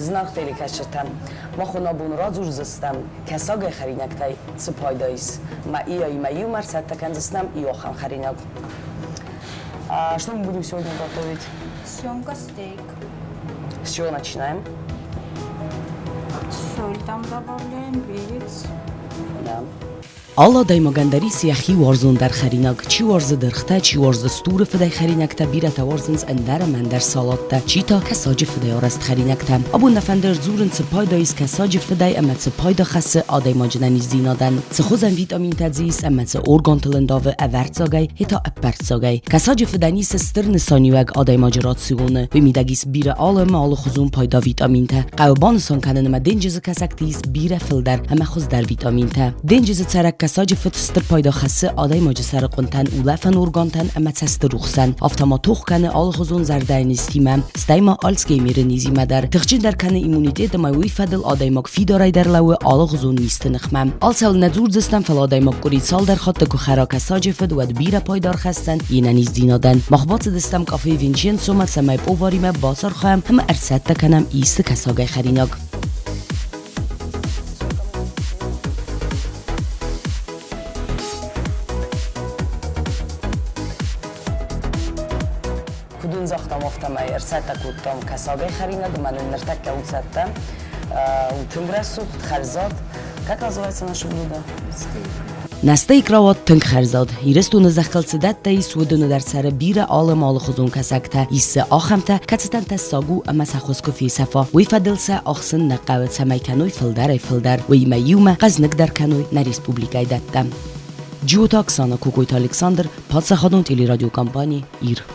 Зынаргъ телекӕсджытӕ, мах уын абон радзурдзыстӕм, кӕсагӕй хӕринӕгтӕй цы пайда ис. Мӕ Ияимӕ иумӕ ӕрцӕттӕ кӕндзыстӕм иу ахӕм хӕринаг. А что мы будем сегодня готовить? Семга стейк. С чего начинаем? Соль там добавляем, перец. Да. Алы адӕймагӕн дӕр ис йӕхи уарзондӕр хӕринаг. Чи уарзы дыргътӕ, чи уарзы стуры фыдӕй хӕринӕгтӕ, бирӕтӕ уарзынц ӕндӕр ӕмӕ ӕндӕр салаттӕ, чи та кӕсаджы фыдӕй арӕзт хӕринӕгтӕ. Абон нӕ фӕнды ӕрдзурын, цы пайда ис кӕсаджы фыдӕй ӕмӕ цы пайда хӕссы адӕймаджы нӕниздзинадӕн, цы хуызӕн витаминтӕ дзы ис ӕмӕ цы органтыл ӕндавы ӕвӕрццагӕй, йе та ӕппӕрццагӕй. Кӕсаджы фыдӕн ис стыр нысаниуӕг адӕймаджы рационы. Уый мидӕг ис бирӕ алы ӕмӕ алыхуызон пайда витаминтӕ. Хъӕуы банысан кӕнын ӕмӕ денджызы кӕсӕгты ис бирӕ фылдӕр ӕмӕ хуыздӕр витаминтӕ. Денджызы цӕрӕг кӕсаджы фыд стыр пайда хӕссы адӕймаджы сӕрыхъуынтӕн, улӕфӕн органтӕн ӕмӕ цӕсты рухсӕн. Афтӕ ма тох кӕны алыхуызон зӕрдӕйы низтимӕ, стӕй ма Альцгеймеры низимӕ дӕр. Тыхджындӕр кӕны иммунитет ӕмӕ уый фӕдыл адӕймаг фидарӕй дӕр лӕууы алыгъуызон низты ныхмӕ. Алцӕуыл нӕ дзурдзыстӕм, фӕлӕ адӕймаг къуыри цалдӕр хатты куы хӕра кӕсаджы фыд, уӕд бирӕ пайда ӕрхӕсдзӕн йе нӕниздзинадӕн. Мах бацыдыстӕм кафе Винченцомӕ, цӕмӕй поваримӕ бацархайӕм ӕмӕ ӕрцӕттӕ кӕнӕм исты кӕсагӕй хӕринаг. Куыд уын загътам, афтӕмӕй ӕрцӕттӕ кодтам кӕсагӕй хӕринаг, ӕмӕ нын ныртӕккӕ у цӕттӕ. У тынг рӕсугъд, хӕрзад. Как называется наше блюдо? Стейк. Нӕ стейк рауад тынг хӕрзад. Ирыстоны зӕххыл цы дӕттӕ ис, уыдоны дӕр цӕры бирӕ алы ӕмӕ алыхуызон кӕсӕгтӕ. Ис дзы ахӕмтӕ, кӕцытӕн тӕссаг у ӕмӕ сӕ хуыз куы фесӕфа, уый фӕдыл сӕ ахсын нӕ хъӕуы, цӕмӕй кӕной фылдӕрӕй-фылдӕр, уыимӕ иумӕ хъӕзныгдӕр кӕной нӕ республикӕйы дӕттӕ. Джиоты Оксана, Кокойты Александр, паддзахадон телерадиокомпани «Ир».